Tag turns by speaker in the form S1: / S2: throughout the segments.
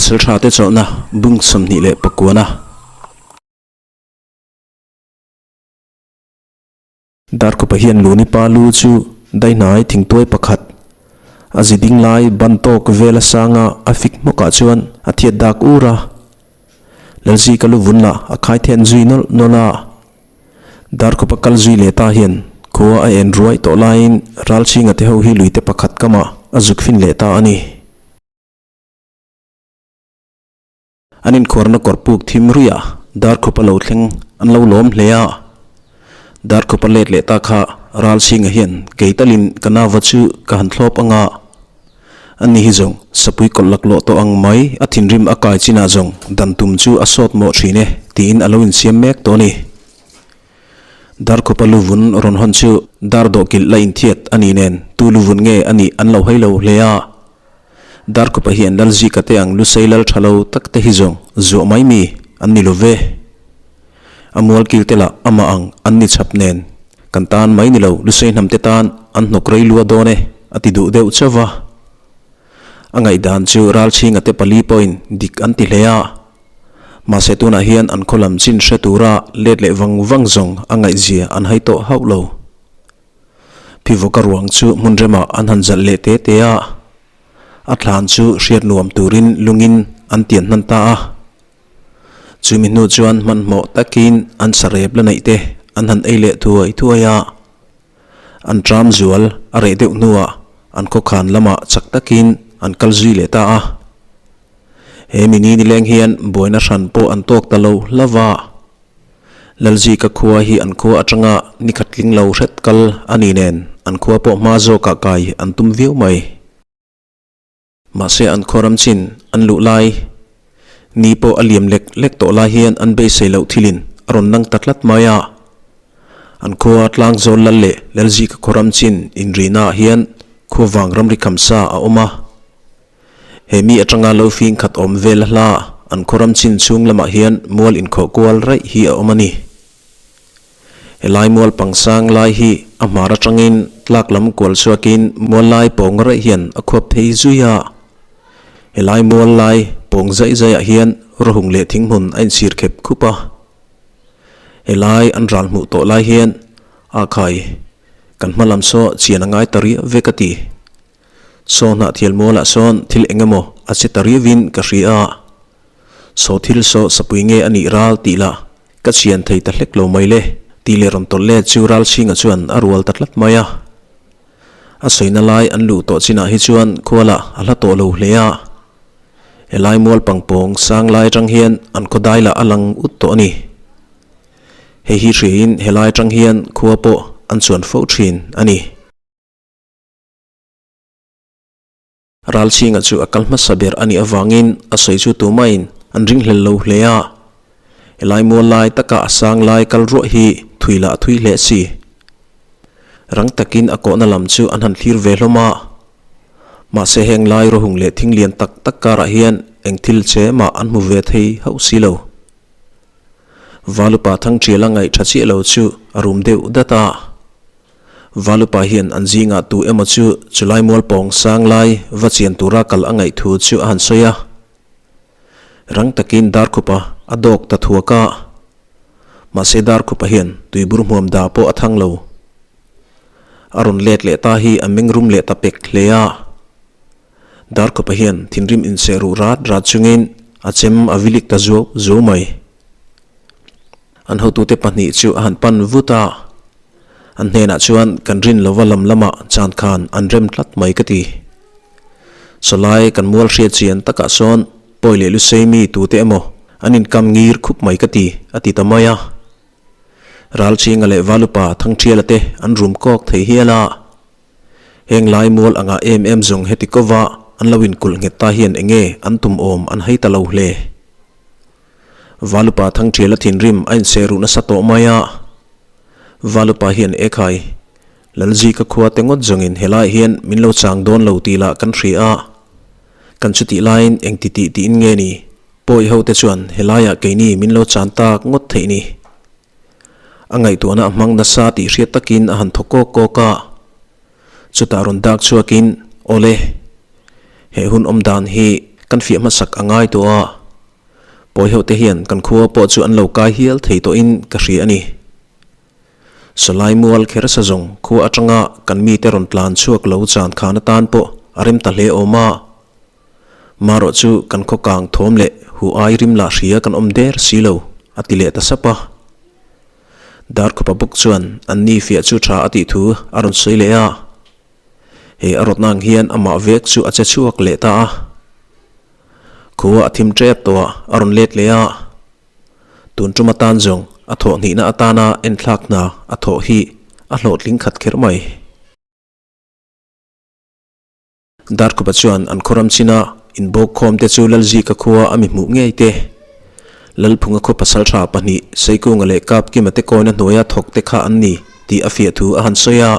S1: Pasalṭhate chawlhna bung 29-a. Darkawpa hian Luni pa lu chu daihnai thingtuai pakhat a zi ding lai ban tawk vel a sang a, a fik hmawkah chuan a thiat dak ur a. Lalzika lu vun lah a khai then zui nawlh nawlh a. Darkawpa kal zui leh ta hian khua a en ruai tawh laiin Ralchhinga te ho hi luite pakhat kamah a zuk fin leh ta a ni. An inkhuarna kawr puk thim ruiah Darkhupa lo thleng an lo lawm hle a. Darkhupa let leh ta kha Ralchhinga hian kei talin ka nauva chu ka han thlawp anga. Ani hi zawng sapui kawlh laklawh tawh ang mai a thinrim a kai chinah zawng dan tum chu a sawt mawh thin e tiin a lo insiam mek tawh a ni. Darkhupa luvun rawn hawn chu dar dawhkilh la inthiat a nih nen tu luvun nge a nih an lo hailo hle a. Darkhupa hian Lalzika te ang lusei lal tha lo tak te hi zawng zuah mai mi an ni lo ve. A mualkil te lah amah ang an ni chhap nen kan tan mai ni lo lusei hnam te tan an hnawk rei lua dawn e a ti duh deuh chauh va. A ngaihdan chu Ralchhinga te pali pawhin dik an ti hle a. Mahse tunah hian an khaw lam chin hre tura let leh vang vang zawng a ngaihzia an hai tawh hauh lo. Phivawka ruang chu hmun remah an han zalh leh te te a, a thlan chu hriat nuam turin lungin an tian hman ta a. Chumi hnu chuan hmanhmawh takin an sarep la neih te an han ei leh thuai thuai a. An tram zual a reh deuh hnuah an khawkhan lamah chak takin an kal zui leh ta a. He mi ni nileng hian buaina hran pawh an tawk ta lo hlauh a. Lalzika khua hi an khua atanga ni khat tling lo hret kal a ni nen an khua pawh hma zawkah kai an tum viau mai. Mahse an khaw ram chin an luh lai ni pawh a liam lek lek tawh lai hian an beisei loh thilin a rawn nang ta tlat mai a. An khua tlang zawl lal leh Lalzika khaw ram chin inrihnaah hian khua vang ramri khamsa a awm a. He mi atanga lo fing khat awm vel a hla an khawram chin chhung lamah hian mual inkhawh kual raih hi a awm a ni. Helai mual pangsang lai hi a hmar atangin tlak lam kual chhuakin mual lai pawng raih hian a khuap thei zui a. Helai mual lai pawng zaih zaihah hian rawhung leh thinghmun a inchhir khep khup a. Helai an ral hmuh tawh lai hian a khai kan hma lam saw chian a ngai ta riah vek a ti. Saw hnah thial mualah sawn thil eng emaw a che ta riauin ka hria a, saw thil saw sapui nge a nih ral tih lah ka chhian thei ta hlek lo mai le tih leh rawn tawlh let chu Ralchhinga chuan a rual ta tlat mai a. A sawina lai an luh tawh chinah hi chuan khualah a hla tawh lo hle a, helai mual pangpawng sang lai atang hian an khawdai lah a lang ut tawh a ni. Hei hi hriain helai atang hian khua pawh an chuan fo thin a ni. Ralchhinga chu a kal hmasa ber a nih avangin a sawi chu tumahin an ringhlel lo hle a. Helai mual lai taka a sang lai kal ruah hi thui lah a thui hle si. Rang takin a kawhna lam chu an han thlir ve hlawm a. Mahse heng lai rawhung leh thing lian tak tak karah hian eng thil che mah an hmu ve thei hauh si lo. Valupa Thangṭiala ngaih ṭha chiah lo chu a rum deuh dat a. Valupa hian an zingah tu emaw chu chulai mual pawng sang lai va chian tura kal a ngaih thu chu a han sawi a. Rang takin Darkhupa a dawk ta thuak a. Mahse Darkhupa hian tuibur hmuam da pawh a thang lo. A rawn let leh ta hi a meng rum leh ta pek hle a. Darkhupa hian thinrim inseh ruh rat rat chungin a chem a vilik ta zuau zuau mai. An hotute pahnih chu a han pan vut a, an hnenah chuan kan rin lova lam lamah chan khan an rem tlat mai ka ti. Sawlai kan mual hriat chian takah sawn pawi leh lusei mi tute emaw an inkam ngir khup mai ka ti, a ti ta mai a. Ralchhinga leh Valupa Thangṭhiala te an rum kawk thei hial a. Heng lai mual anga em em zawng heti kova an lo inkulh nghet ta hian enge an tum awm an hai ta lo hle. Valupa Thangṭiala thinrim a inse ruh nasa tawh mai a. Valupa hian Ekhai, Lalzika khua te ngawt zawngin helaiah hian min lo chang dawn lo tih lah kan hria a. Kan chutih laiin eng ti tih tiin nge ni? Pawi ho te chuan helaiah keini min lo chan tak ngawt theih ni. A ngaihtuahna a hmang nasa tih hriat takin a han thaw kawk kawk a. Chutah rawn dak chhuakin, Awle, he hun awm dan hi Kan fiah hmasak a ngai tawh a, pawi ho te hian kan khua pawh chu an lo kai hial thei tawhin ka hria a ni. Sawlai mual kher sa zawng khua atanga kan mite rawn tlan chhuak lo chan khan atan pawh a rem ta hle awm a. Marawh chu kan khaw kang thawm leh hu ai rim lah hria kan awm der si lo, a ti leh ta sap a. Darkhupa bawk chuan an ni fiah chu tha a tih thu a rawn sawi leh a. He a rawtna ang hian amah vek chu a che chhuak leh ta a. Khua a thim tep tawh a, a rawn let leh a. Tun tum atan zawng a thawh hnihna atana enthlak hna a thawh hi a hlawhtling khat kher mai. Darkhupa chuan an khawram china inbawk khawmte chu Lalzika khua a mi hmuh ngei te, Lalphunga khaw pasaltha pahnih Seikunga leh Kapkima te kawina hnuaia thawk te kha an ni tih a fiah thu a han sawi a.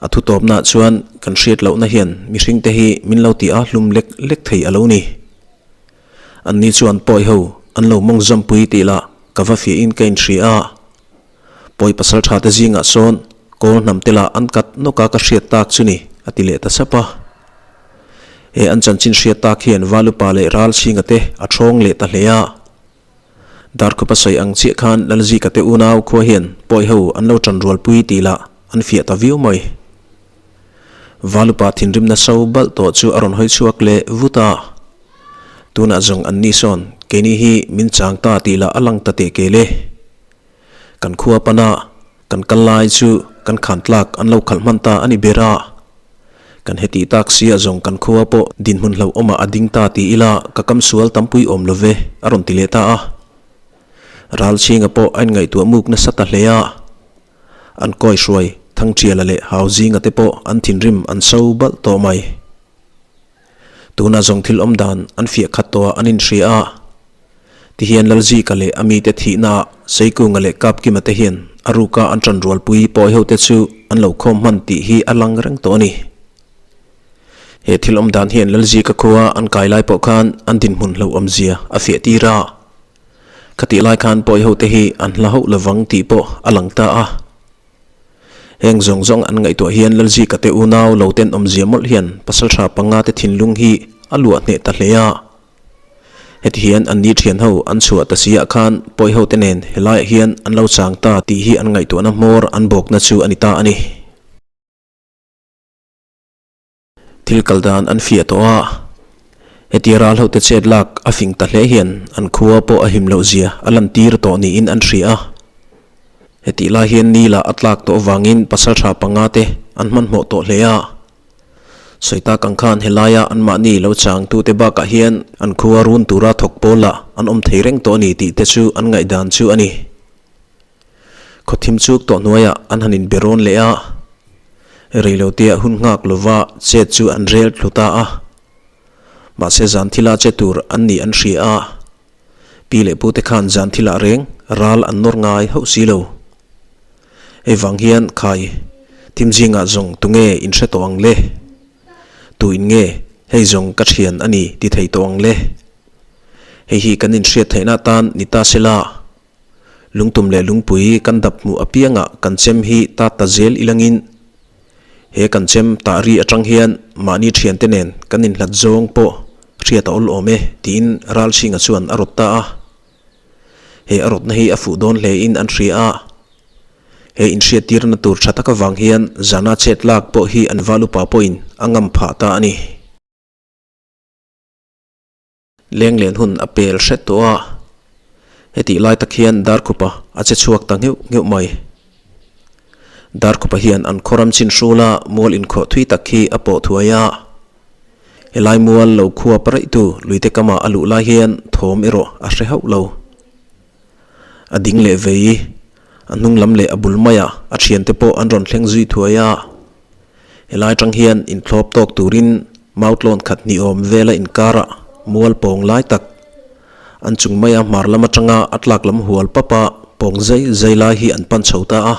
S1: A thu tawpnaah chuan kan hriat lohna hian mihringte hi min lo tih a hlum lek lek thei a lo ni. Anni chuan pawi ho an lo mawng zampui tih lah ka va fiahin ka inhria a. Pawi pasal tha te zingah sawn kawl hnam te lah an kat nawk a ka hriat tak chu ni, a ti leh ta sap a. He an chanchin hriat tak hian Valupa leh Ralchhinga te a thawng leh ta hle a. Darkhupa sawi ang chiah khan Lalzika te unau khua hian pawi ho an lo tan rualpui tih lah an fiah ta viau mai. Valupa thinrimna so balh tawh chu a rawn hawi chhuak leh vut a. Tunah zawng an ni sawn keini hi min chang ta tih lah a lang ta teh kel e. Kan khua pana kan kal lai chu kan khan tlak an lo khalh hman ta a ni ber a. Kan heti tak sia zawng kan khua pawh dinhmun hlauhawmah a ding ta ti ila ka kam sual tampui awm lo ve a rawn ti leh ta a. Ralchhinga pawh a inngaihtuah muk nasa ta hle a. An kawi hruai Thangṭhiala leh Hauzinga te pawh an thinrim an so balh tawh mai. Tuna zawng thil awm dan an fiah khat tawh a an inhria a. Tihian Lalzika leh a mite thihnaah Seikunga leh Kapkima te hian a ruka an ṭan rualpui pawi hote chu an lo khawm hman tih hi a lang reng tawh a ni. He thil awm dan hian Lalzika khua an kai lai pawh khan an dinhmun hlauhawmzia a fiah tir a. Khatih lai khan pawi hote hi an hla hauh lovang tih pawh a lang ta a. Heng zawng zawng an ngaihtuah hian Lalzika te unau lo tenawmzia mawlh hian pasalṭha panga te thinlung hi a luah hneh ta hle a. Heti hian an ni ṭhian ho an chhuah ta si ah khan pawi ho te nen helaiah hian an lo chang ta tih hi an ngaihtuahna hmawr an bawkna chu a ni ta a ni. Thil kal dan an fiah tawh a, hetia ral ho te chet lak a fing ta hle hian an khua pawh a him loh zia a lantir tawh niin an hria a. Hetih lai hian ni lah a tlak tawh avangin pasalṭha panga te an hmanhmawh tawh hle a. Sawi tak ang khan helaia anmahni lo changtute bakah hian an khua run tura thawk pawl lah an awm thei reng tawh a ni tih te chu an ngaihdan chu a ni. Khawthim chuk tawh hnuaiah an han inbe rawn leh a, reiloteah hun nghak lova chet chu an rel thlu ta a. Mahse zan thila che tur an nih an hria a, pi leh pute khan zan thilah reng ral an nawr ngai hauh si lo. Hei vang hian khai thim zingah zawng tunge inhre tawh ang le? Tu in nge hei zawng ka thian a ni ti thei tawh ang le? Hei hi kan inhriat theihna atan ni ta sela. Lungtum leh lungpui kan dap hmuh apiangah kan chem hi ta ta zel ilangin he kan chem tah ri atang hian mahni thiante nen kan inhlat zawng pawh hriat a awl awm e tiin Ralchhinga chuan a rawt ta a. He a rawtna hi a fuh dawn hlein an hria a. He inhriattirna tur tha tak avang hian zana chet lak pawh hi an val upa pawhin a ngam phah ta a ni. Lenglen hun a pel hret tawh a, hetih lai tak hian Darkhupa a che chhuak ta ngheuh ngheuh mai. Darkhupa hian an khawram chin hrula mual inkhawh thui tak hi a pawh thuai a, helai mual lo khuap raihtu luite kama a luh lai hian thawm erawh a hre hauh lo. A ding leh vei, a hnung lam leh a bul maiah a thiante pawh an rawn thleng zui thuai a. Helai tang hian inthlawp tawk turin mautlawn khat hnih awm vela inkarah mual pawng lai tak an chung maia hmar lam atanga a tlak lam hual papa pawng zai zai lai hi an pan chho ta a.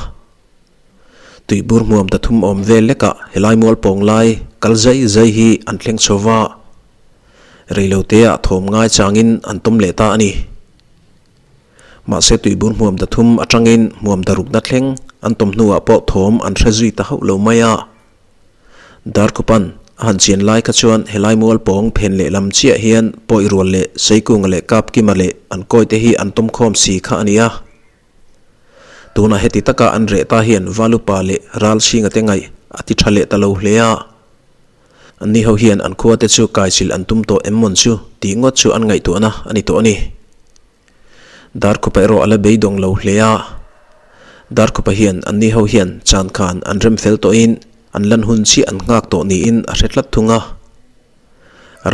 S1: Tuibur hmuam ta thum awm vel lekah helai mual pawng lai kal zai zai hi an thleng chho va, reiloteah thawm ngai changin an tawm leh ta a ni. Mahse tuibur hmuam da thum atangin hmuam da rukna thleng an tawm hnuah pawh thawm an hre zui ta hauh lo mai a. Darkhupan a han chian lai kha chuan helai mual pawng phen lehlam chiah hian Pawi Rual leh Seikunga leh Kapkima leh an kawite hi an tawm khawm si kha a ni a. Tunah heti taka an reh ta hian Valupa leh Ralchhinga te ngaih a ti tha leh ta lo hle a. Anni ho hian an khua te chu kaichilh an tum tawh em mawn chu tih ngawt chu an ngaihtuahna a ni tawh a ni. Darkhupa erawh a la beidawng lo hle a. Darkhupa hian anni ho hian chan khan an rem fel tawhin an lan hun chiah an nghak tawh niin a hre tlat thung a.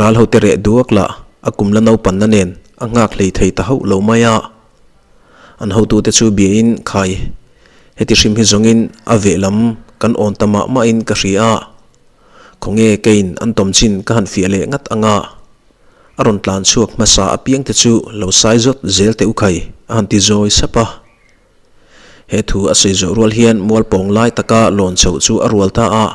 S1: Ral ho te reh duak lah a kum la naupanna nen a nghak hlei thei ta hauh lo mai a. An hotute chu biain khai heti hrim hi zawngin a veh lam kan awn ta mah mahin ka hria a. Khawnge keiin an tawm chin ka han fiah leh ngat ang a. A rawn tlan chhuak hmasa apiang te chu lo sai zawt zel teh u khai a han ti zawi sap a. He thu a sawi zawh rual hian mualpawng lai taka lawn chhoh chu a rual ta a.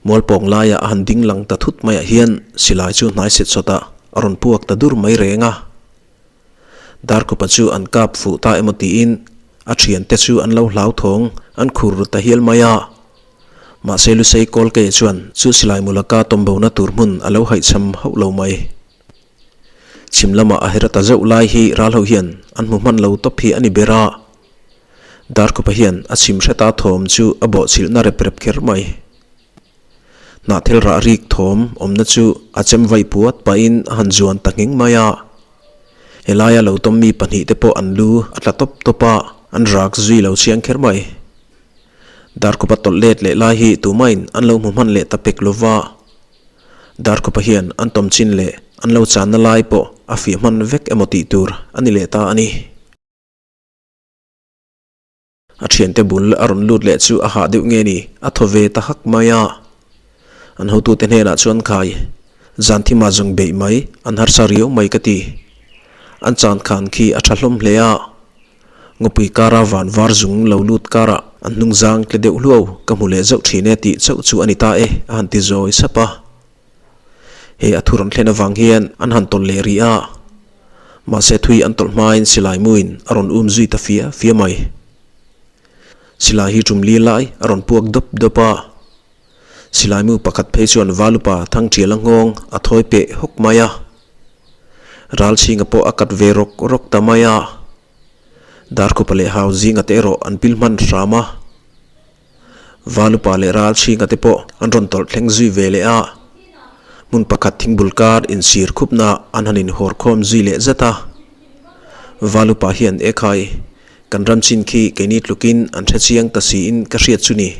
S1: Mualpawng laia a han ding lang ta thut maiah hian silai chu hnai set sawtah a rawn puak ta dur mai reng a. Darkhupa chu an kap fuh ta emaw tiin a thiante chu an lo hlauthawng an khur ru ta hial mai a. Mahse Lusei Kawlkeia chuan chu silai mu laka tawmbona tur hmun a lo haihcham hauh lo mai. Chhim lama a hera ta zeuh lai hi ralho hian an hmu hman lo tawp hi a ni ber a. Darkhupa hian a chhim hreta thawm chu a bawhchilhna rep rep kher mai. Hnahthel rah rik thawm awmna chu a chem vaih puat pahin a han zuan ta nghing mai a. Helaia lo tawm mi pahnihte pawh an lu a tla tawp tawp a, an rak zui lo chiang kher mai. Darkhupa tawlh let leh lai hi tumahin an lo hmu hman leh ta pek lo va. Darkhupa hian an tawm chin leh an lo channa lai pawh a fiah hman vek emaw tih tur a ni leh ta a ni. A thiante bul a rawn lut leh chu a hah deuh nge ni, a thaw ve ta hak mai a. An hotute hnenah chuan khai, Zan thima zawng beih mai, an harsa riau mai ka ti. An chan khan khi a tha hlawm hle a. Ngawpui kara van var zung lo lut karah an hnung zang tle deuh hluau ka hmu leh zauh thin e tih chauh chu a ni ta e a han ti zawi sap a. He a thu rawn thlen avang hian an han tawlh leh rih a. Mahse thui an tawlh hmain silai muin a rawn um zui ta fia fia mai. Silai hi tum li lai a rawn puak dawp dawp a. Silai mu pakhat phei chuan Valupa Thangṭiala nghawng a thawi peh hawk mai a. Ralchhinga pawh a kat ve rawk rawk ta mai a. Darkhupa leh Hau zinga te erawh an pil hman hram a. Valupa leh Ralchhinga te pawh an rawn tawlh thleng zui ve leh a. Hmun pakhat thingbul kar insir khupna an han inhawr khawm zui leh zat a. Valupa hian Ekhai, kan ram chin khi keini tlukin an hre chiang ta siin ka hriat chu ni.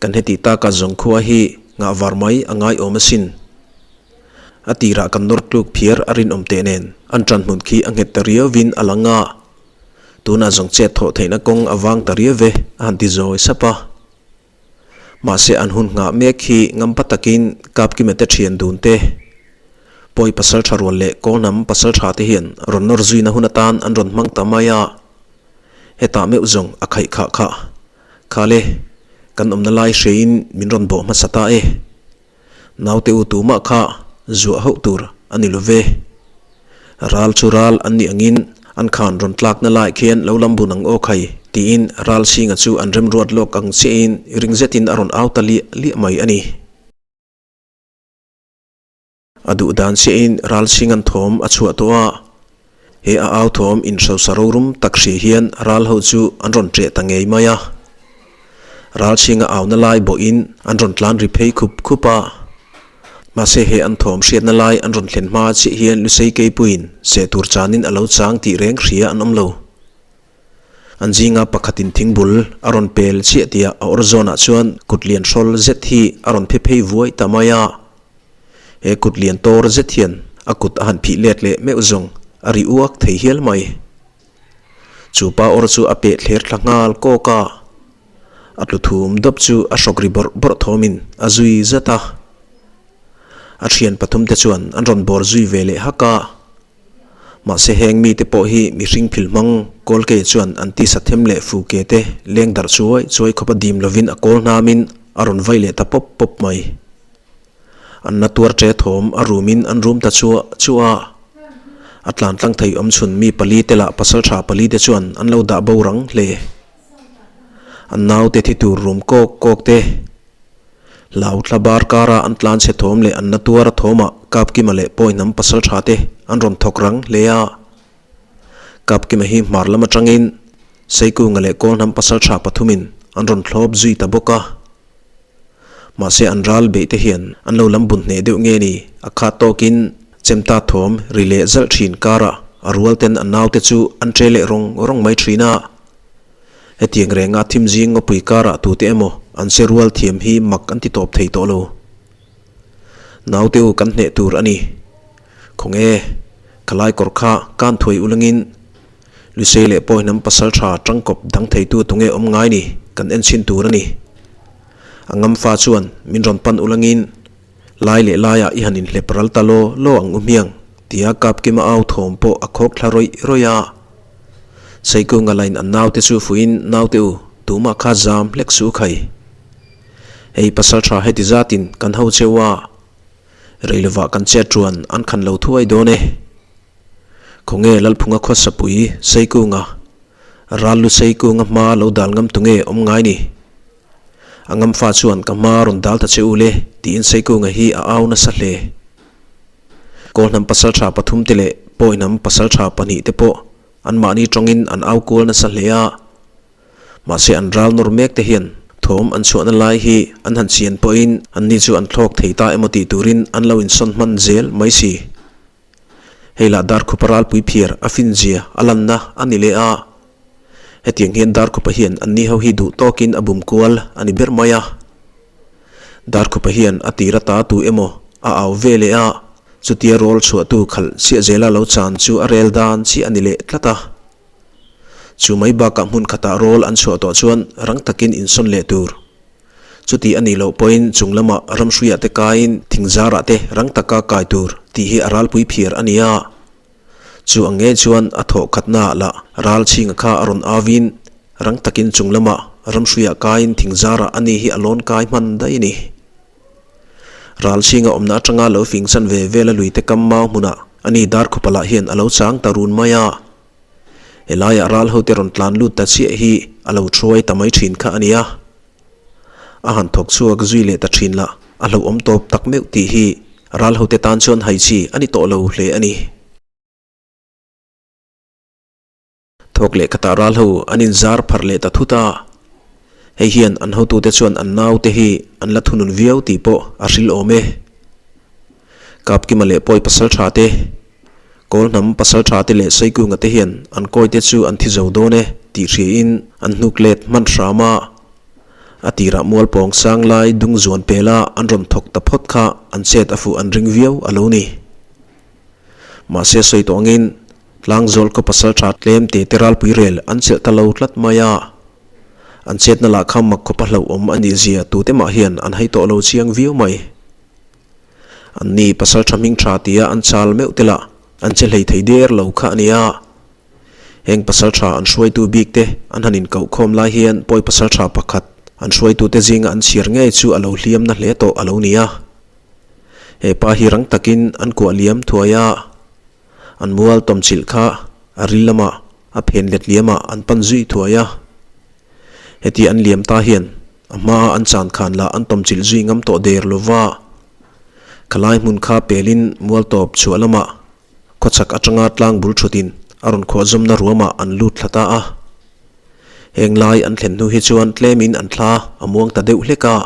S1: Kan heti taka zawng khua hi ngah var mai a ngai awm asin. A tirah kan nawr tluk phiar a rinawm teh nen an tan hmun khi a nghet ta riauvin a lang a. Tunah zawng chet thawh theihna kawng a vang ta riau ve a han ti zawi sap a. Mahse an hun nghah mek hi ngampa takin Kapkima te thian dun te, Pawi pasal tha rual leh Kawlhnam pasal tha te hian rawn nawr zuina hun atan an rawn hmang ta mai a. Hetah meuh zawng a khaih khah khah. Khale, kan awmna lai hreiin min rawn bawh hmasa ta e. Naute u tumah kha zuah hauh tur a ni lo ve. Ral chu ral an nih angin an khan rawn tlakna lai khian lo lam bun ang aw khai tiin ral singa chu an remruat lawk ang chiahin ring zetin a rawn au ta liah liah mai a ni. A duh dan chiahin Ralsinga'n thawm a chhuah tawh a, he a au thawm inhrosa rorum tak hria hian ral ho chu an rawn ṭeh ta ngei mai a. Ralsinga auna lai bawhin an rawn tlan ri phei khup khup a. Mahse he an thawm hriatna lai an rawn thlen hma chiah hian Lusei Keipuiin seh tur chanin a lo chang tih reng hria an awm lo. An zinga pakhatin thingbul a rawn pel chiah tih a awr zawnah chuan kut lian hrawl zet hi a rawn phe phei vuai ta mai a. He kut lian tawr zet hian a kut a han phih let leh meuh zawng a ri uak thei hial mai. Chu pa awr chu a peh thler thla nghal kawk a, a tlu thum dawp chu a hrawk ri bawrh bawrh thawmin a zui zat a. A thian pathumte chuan an rawn bawr zui ve leh hak a. Mahse heng mite pawh hi mihring phil hmang Kawlkei chuan an tisa them leh fu ke te leng darh chuai chuai khawpa dim lovin a kawl hnamin a rawn vai leh ta pawp pawp mai. An na tuar ṭe thawm a rumin an rum ta chuah chuah a. A tlan tlang thei awm chhun mi pali te lah pasalṭha pali te chuan an lo dah bo rang hle. An naute thi tur rum kawk kawk te. Hlau thla bar kara an tlan chhe thawm leh an na tuar a thawmah Kapkima leh Pawihnam pasaltha te an rawn thawk rang hle a. Kapkima hi hmar lam atangin Seikunga leh Kawlhnam pasaltha pathumin an rawn thlawp zui ta bawk a. Mahse an ral beih te hian an lo lam bun hneh deuh nge ni a khat tawkin chemta thawm ri leh zalh thin karah a rual ten a naute chu an che leh rawng rawng mai thin a. Hetiang renga thim zing ngawpui karah tute emaw an che rual thiam hi mak an ti tawp thei tawh lo. Naute u kan hneh tur a ni. Khawnge, khalai kawr kha kan thuai ulangin Lusei leh Pawihnam pasal tha tangkawp dang theitu tunge awm ngai ni kan en chhin tur a ni. A ngamfa chuan min rawn pan ulangin lai leh laiah i han inhlep ral ta law law ang u hmiang tia Kapkima au thawm pawh a khawk thla rawih rawih a. Seikunga lain an naute chu fuiin naute u tumah kha zam hlek suh khai. Hei pasal tha heti zatin kan ho cheu a, rei lovah kan chet ruan an khan lo thuai dawn e. Khawnge Lalphunga khawsapui Seikunga, ral lu Seikunga hma lo dal ngam tunge awm ngai ni? A ngamfa chuan ka hma rawn dal ta che u le tiin Seikunga hi a au nasa hle. Kawlhnam pasaltha pathumte leh Pawihnam pasaltha pahnihte pawh anmahni tawngin an au kual nasa hle a. Mahse an ral nawr mek te hian thawm an chhuahna lai hi an han chian pawhin anni chu an thlawk thei ta emaw tih turin an lo insawn hman zel mai si. Hei lah Darkhupa ralpui phiar a finzia a lanna a ni leh a. Hetiang hian Darkhupa hian anni ho hi duh tawkin a bum kual a ni ber mai a. Darkhupa hian a tir ata tu emaw a au ve leh a, chutia rawl chhuahtu khalh chiah zela lo chan chu a rel dan chiah a ni leh tlat a. Chu mai bakah hmun khatah rawl an chhuah tawh chuan rang takin insawn leh tur. Chuti a nih loh pawhin chung lamah ramhruiah te kaiin thingzarah te rang taka kai tur tih hi a ralpui phiar a ni a. Chu ang ngei chuan a thawh khatnaah lah ral chhinga kha a rawn auin rang takin chung lamah ramhruiah kaiin thingzarah a ni hi a lawn kai hman daih a ni. Ral chhinga awmna atanga lo fing chan ve vel a luite kam mau hmunah a ni Darkhupa lah hian a lo chang ta run mai a. Helaiah ral hote rawn tlan lut ta chiah hi a lo thuai ta mai thin kha a nia. A han thawk chhuak zui leh ta thin lah a hlauhawm tawp tak meuh tih hi ral hote tan chuan hai chi a ni tawh lo hle a ni. Thawk leh khatah ral ho an inzar pharh leh ta thut a. Hei hian an hotute chuan an naute hi an la thunun viau tih pawh a hril awm e. Kapkima leh Pawi pasal tha te, Kawlhnam pasal tha te leh Saikunga te hian an kawite chu an thi zo dawn e tih hriain an hnuk let hman hram a. A tirah mualpawng sang lai dung zuan pela an rawn thawk ta phawt kha an chet a fuh an ring viau a lo ni. Mahse sawi tawh angin Tlangzawl khaw pasal tha tlem te te ralpui rel an chelh ta lo tlat mai a. An chetna lah kha mak khawpa hlauhawm a nih zia tute mah hian an hai tawh lo chiang viau mai. Anni pasal tha hming tha tia an chal meuh te lah an che hlei thei der lo kha a nia. Heng pasal tha an hruaitu bik te an han inkoh khawm lai hian pawi pasal tha pakhat an hruaitu te zinga an chhiar ngei chu a lo hliam na hle tawh a lo nia. He pa hi rang takin an kuah liam thuai a, an mual tawmchilh kha a ril lamah a phen let liamah an pan zui thuai a. Heti an liam ta hian a hmaa an chan khan lah an tawmchilh zui ngam tawh der lo va. Khalai hmun kha pelin mual tawp chhuah lamah khawchhak atanga tlang bul thutin a rawn khuah zawmna ruamah an lut thla ta a. Heng lai an thlen hnu hi chuan tlemin an thla a muang ta deuh hlek a.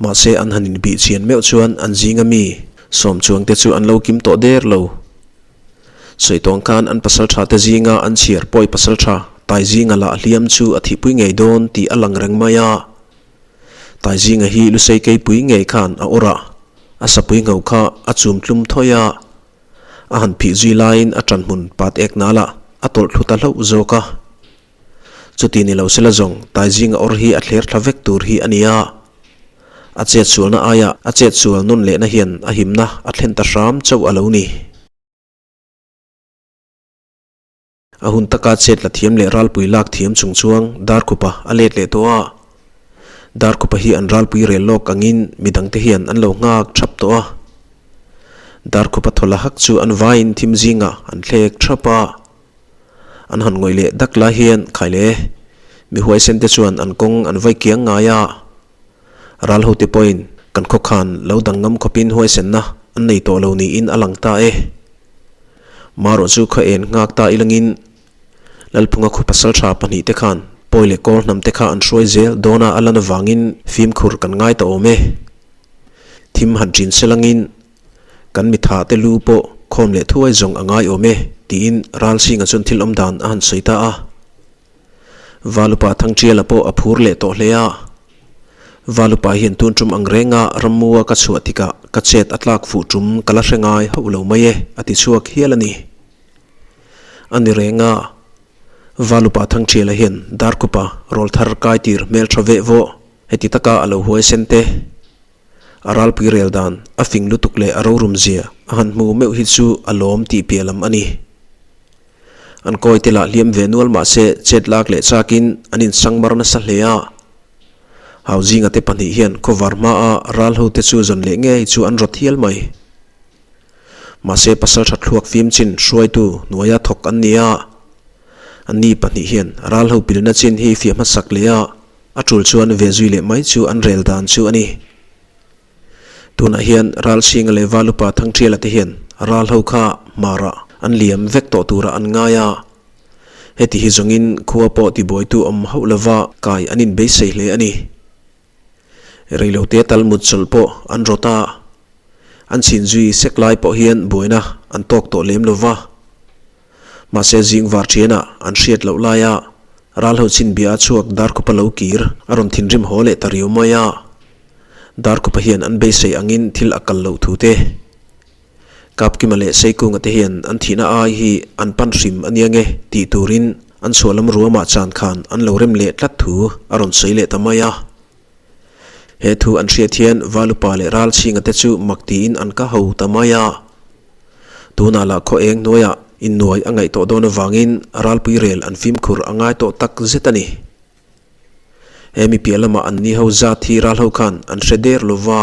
S1: Mahse an han inbih chian meuh chuan an zinga mi sawm chuangte chu an lo kim tawh der lo. Sawi tawng khan an pasaltha te zinga an chhiar pawi pasaltha Taizinga lah hliam chu a thihpui ngei dawn tih a lang reng mai a. Taizinga hi Lusei keipui ngei khan a awrh a, a sapui ngho kha a chum tlum thawi a. A han phih zui laiin a ṭanhmun pat ek nal ah a tawlh thlu ta hlauh zawk a. Chuti ni lo sela zawng Taizinga awrh hi a thler thla vek tur hi a ni a. A chetsualna aiah a chetsual nawn lehna hian a himna a thlen ta hram chauh a lo ni. A hun taka chet la thiam leh ralpui lak thiam chung chuang Darkhupa a let leh tawh a. Darkhupa hi an ralpui rel lawk angin midangte hian an lo nghak thap tawh a. Darkhupa thaw la hak chu an vaiin thim zingah an thlek thap a. An han ngawih leh dak lai hian khai le mi huaisen te chuan an kawng an vai kiang ngai a. Ral hote pawhin kan khawkhan lo dang ngam khawpin huaisenna an nei tawh lo niin a lang ta e. Marawh chu khaw en nghak ta ilangin Lalphunga khaw pasaltha pahnihte khan pawi leh kawl hnamte kha an hruai zel dawna a lan avangin fimkhur kan ngai ta awm e. Thim han ṭin selangin kan mitha te lu pawh khawm leh thuai zawng a ngai awm e tiin Ralsinga chuan thil awm dan a han sawi ta a. Valupa Thangṭiala pawh a phur leh tawh hle a. Valupa hian tun ṭum ang renga rammua ka chhuah tikah ka chet a tlak fuh ṭum ka la hre ngai hauh lo mai e a ti chhuak hial a ni. A ni reng a, Valupa Thangṭiala hian Darkhupa rawlthar kaitir hmelṭha veh vawh heti taka a lo huaisen te. A ralpui rel dan a fing lutuk leh a rorum zia a han hmu meuh hi chu a lawm tih piah lam a ni. An kawi te lah hliam ve nual mah se chet lak leh chakin an insangmar nasa hle a. Hau zinga te pahnih hian khawvar hmaa ral ho te chu zawn leh ngei chu an rawt hial mai. Mahse pasal tha thluak fim chin hruaitu hnuaia thawk an ni a. Anni pahnih hian ral ho pilna chin hi fiah hmasak leh a, a tul chuan ve zui leh mai chu an rel dan chu a ni. Tunah hian Ralchhinga leh Valupa Thangṭiala te hian ral ho kha hmarah an liam vek tawh turah an ngai a. Heti hi zawngin khua pawh tibuaitu awm hauh lova kai an inbeisei hle a ni. Reilote tal mut chawlh pawh an rawt a, an chhin zui sek lai pawh hian buaina an tawk tawh lem lova. Mahse zing var ṭhianah an hriat loh laia ralho chinbia a chhuak Darkhupa lo kir a rawn thinrim haw leh ta riau mai a. Darkhupa hian an beisei angin thil a kal loh thu te, Kapkima leh Seikunga te hian an thihna ai hi an pan hrim a nia nge tih turin an chhuah lam ruamah chan khan an lo rem leh tlat thu a rawn sawi leh ta mai a. He thu an hriat hian Valupa leh Ralchhinga te chu mak tiin an ka ho ta mai a. Tunah lah khaw eng hnuaiah innuai a ngaih tawh dawn avangin ralpui rel an fimkhur a ngai tawh tak zet a ni. He mi piah lamah an ni ho zat hi ral ho khan an hre der lo va.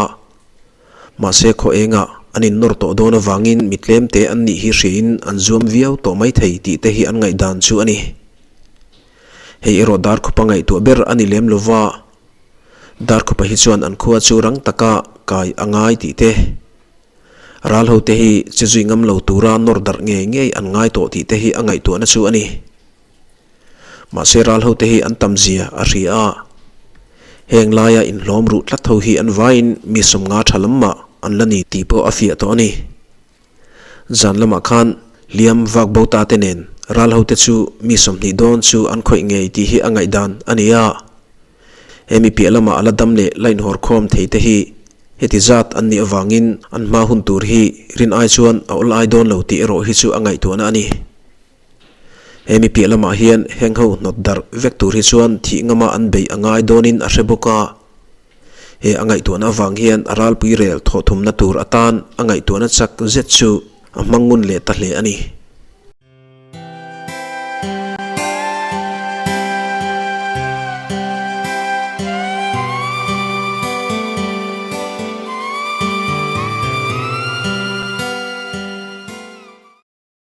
S1: Mahse khaw engah an innawr tawh dawn avangin mi tlemte an nih hi hriain an zuam viau tawh mai thei tih te hi an ngaihdan chu a ni. Hei erawh Darkhupa ngaihtuah ber a ni lem lo va. Darkhupa hi chuan an khua chu rang taka kai a ngai tih te. Ral hote hi che zui ngam lo tura nawr darh ngei ngei an ngai tawh tih te hi a ngaihtuahna chu a ni. Mahse ral hote hi an tam zia a hria a. Heng laia inhlawm ruh tlat ho hi an vaiin mi sawmnga tha lam mah an la ni tih pawh a fiah tawh a ni. Zan lamah khan hliam vak bo ta te nen ral hote chu mi 20 dawn chu an khawih ngei tih hi a ngaihdan a ni a. Hemi piah lama a la dam leh la inhawr khawm thei te hi heti zat an nih avangin an hma hun tur hi rin ai chuan a awl ai dawn lo tih erawh hi chu a ngaihtuahna a ni. Hemi piah lamah hian heng ho hnawt darh vek tur hi chuan thih ngama an beih a ngai dawnin a hre bawk a. He a ngaihtuahna avang hian a ralpui rel thawhthumna tur atan a ngaihtuahna chak zet chu a hmang ngun leh ta hle a ni.